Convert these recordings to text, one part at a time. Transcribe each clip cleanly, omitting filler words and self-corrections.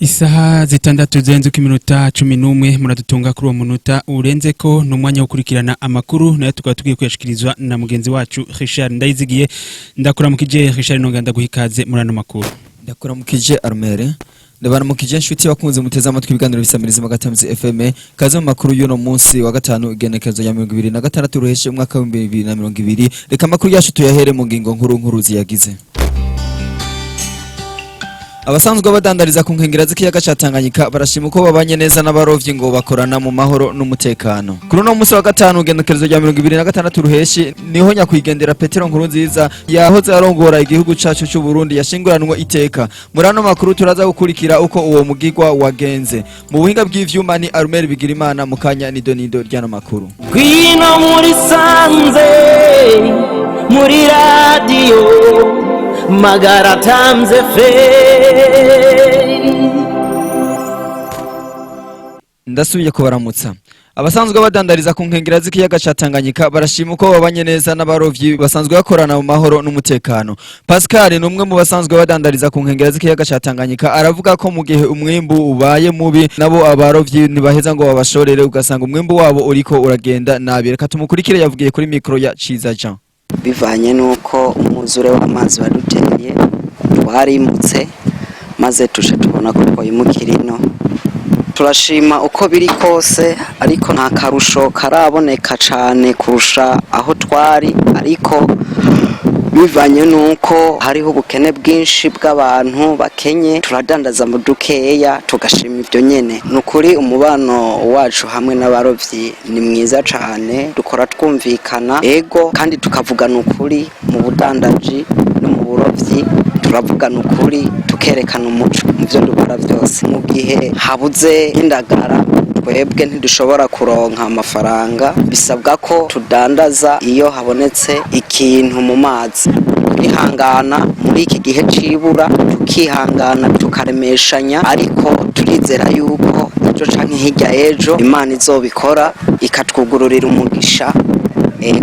Isaha 6 zirenze iminota 11, muradutunga kuri uwo munota urenze ko ni umwanya wo gukurikirana amakuru, nayo tukaba tugiye kuyashikirizwa na mugenzi wacu Richard Ndayizigiye. Ndakuramukije Richard, nonga ndaguha ikaze muri ano makuru. Ndakuramukije Armere, ndabaramukije nshuti bakunze muteze amatwi ibiganiro bisamiriza Magatamzi FM. Kaze mu makuru y'uno munsi wa gatanu, igenekerezo ya 26 ruheshe umwaka wa 2020. Reka amakuru yacu tuyahere mu ngingo nkuru nkuru ziyagize. Abasanzwe badandariza ku nkengera z'ikiyaga ca Tanganyika barashima uko babanye neza n'abarovyi, ngo bakorana mu mahoro n'umutekano. Kuri uno munsi wa gatanu, igenekerezo rya 26 ruheshi, niho nyakwigendera Petero Nkurunziza yahoze arongora igihugu cacu c'u Burundi yashinguranwe iteka. Muri ano makuru turaza gukurikira uko uwo mugigwa wagenze. Mu buhinga bw'ivyuma ni Armel Bigirimana, mu kanya nido nido ry'ano makuru. Ngwino muri sanze, muri radiyo Magara Times FM. Ndasubiye kubaramutsa. Abasanzwe badandariza ku nkengera z'ikiyaga ca Tanganyika barashima uko babanye neza n'abarovyi, basanzwe bakorana mu mahoro n'umutekano. Pascal ni umwe mu basanzwe badandariza ku nkengera z'ikiyaga ca Tanganyika, aravuga ko mu gihe umwimbu ubaye mubi nabo abarovyi ntibaheza ngo babashorere, ugasanga umwimbu wabo uriko uragenda nabi. Reka tumukurikire, yavugiye kuri mikro ya Ciza Jean. Bivanye n'uko umwuzure w'amazi waduteye, twarimutse maze tuje tubona ko twimukira ino. Turashima uko biri kose, ariko nta karusho karaboneka cane kurusha aho twari, ariko bivanye n'uko hariho ubukene bwinshi bw'abantu bakenye, turadandaza mu dukeya, tugashima ibyo nyene. Ni ukuri umubano wacu hamwe n'abarovyi ni mwiza cane, dukora twumvikana, ego, kandi tukavugana ukuri mu budandaji no mu burovyi. Turavugana ukuri, tukerekana umuco mu byo dukora byose. Mu gihe habuze indagara, twebwe ntidushobora kuronka amafaranga, bisabwa ko tudandaza iyo habonetse ikintu mu mazi. Turihangana muri iki gihe c'ibura, tukihangana, tukaremeshanya, ariko turizera yuko ejo canke hirya ejo Imana izobikora ikatwugururira umugisha.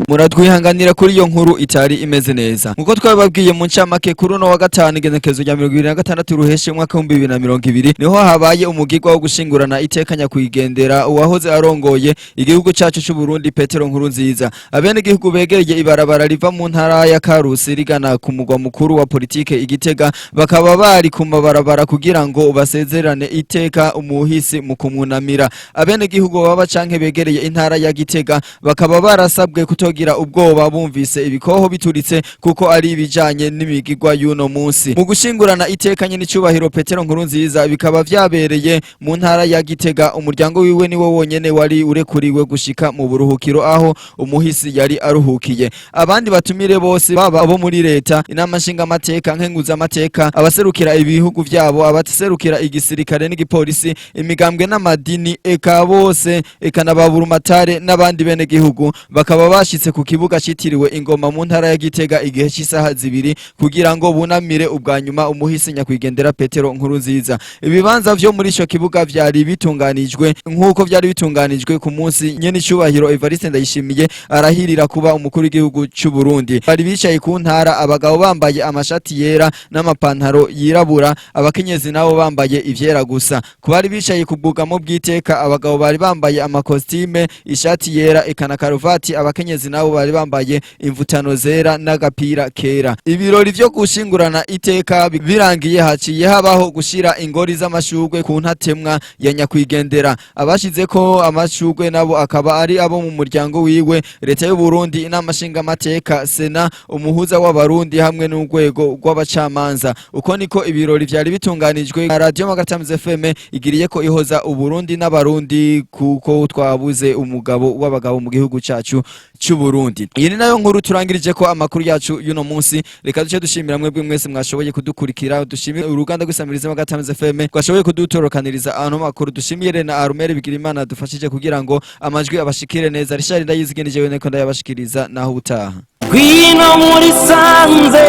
Muratwihanganira kuri iyo nkuru itari imeze neza. Nkuko twababwiye mu ncamake, kuri uno wa gatanu, igenekerezo rya 26 ruheshe umwaka wa 2020, niho habaye umugigwa wo gushingurana iteka nyakwigendera uwahoze arongoye igihugu cacu c'u Burundi Petero Nkurunziza. Abenegihugu begereye ibarabara riva mu ntara ya Karusi rigana ku mugwa mukuru wa politike Igitega bakaba bari ku mabarabara kugira ngo basezerane iteka umuhisi mu kumwunamira. Abenegihugu baba canke begereye intara ya Gitega bakaba barasabwe kutogira ubwoba bumvise ibikoho bituritse, kuko ari ibijanye n'imigigwa y'uno munsi. Mu gushingurana itekanye n'icubahiro Petero Nkurunziza bikaba vyabereye mu ntara ya Gitega. Umuryango wiwe niwo wonyene wari urekuriwe gushika mu buruhukiro aho umuhisi yari aruhukiye. Abandi batumire bose, baba abo muri leta, inama nshingamateka, nkenguzamateka, abaserukira ibihugu vyabo, abaserukira igisirikare n'igipolisi, imigambwe n'amadini, eka bose, eka na ba burumatare n'abandi bene gihugu, bakaba bashitse ku kibuga citiriwe Ingoma mu ntara ya Gitega igihe c'isaha 2 kugira ngo bunamire ubwa nyuma umuhisi nyakwigendera Petero Nkurunziza. Ibibanza vyo muri ico kibuga vyari bitunganijwe nk'uko vyari bitunganijwe ku munsi nyene icubahiro Evariste Ndayishimiye arahirira kuba umukuru w'igihugu c'u Burundi. Bari bicaye ku ntara, abagabo bambaye amashati yera n'amapantaro yirabura, abakenyezi nabo bambaye ivyera gusa. Ku bari bicaye ku bwugamo bw'iteka, abagabo bari bambaye amakositime, ishati yera eka na karuvati, abakenyezi nabo bari bambaye imvutano zera n'agapira kera. Ibirori vyo gushingurana iteka birangiye, haciye habaho gushira ingori z'amashurwe ku ntatemwa ya nyakwigendera. Abashizeko amashurwe nabo akaba ari abo mu muryango wiwe, leta y'u Burundi, inama nshingamateka, sena, umuhuza w'abarundi hamwe n'urwego rw'abacamanza. Uko niko ibirori vyari bitunganijwe. Radio Magara FM igiriye ko ihoza Uburundi n'abarundi, kuko twabuze umugabo w'abagabo mu gihugu cacu c'u Burundi. Iyi ni nayo nkuru turangirije ko amakuru yacu y'uno munsi. Reka duce dushimira mwebwe mwese mwashoboye kudukurikira, dushimire uruganda rw'isamiriza Magara FM rwashoboye kudutorokaniriza ano makuru, dushimire na Arumere Bigirimana dufashije kugira ngo amajwi abashikire neza. Richard Ndayizigenije we neko ndayabashikiriza, naho ubutaha. Ngwino muri sanze,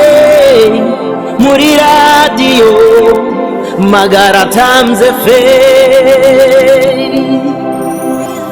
muri radiyo Magara Times FM.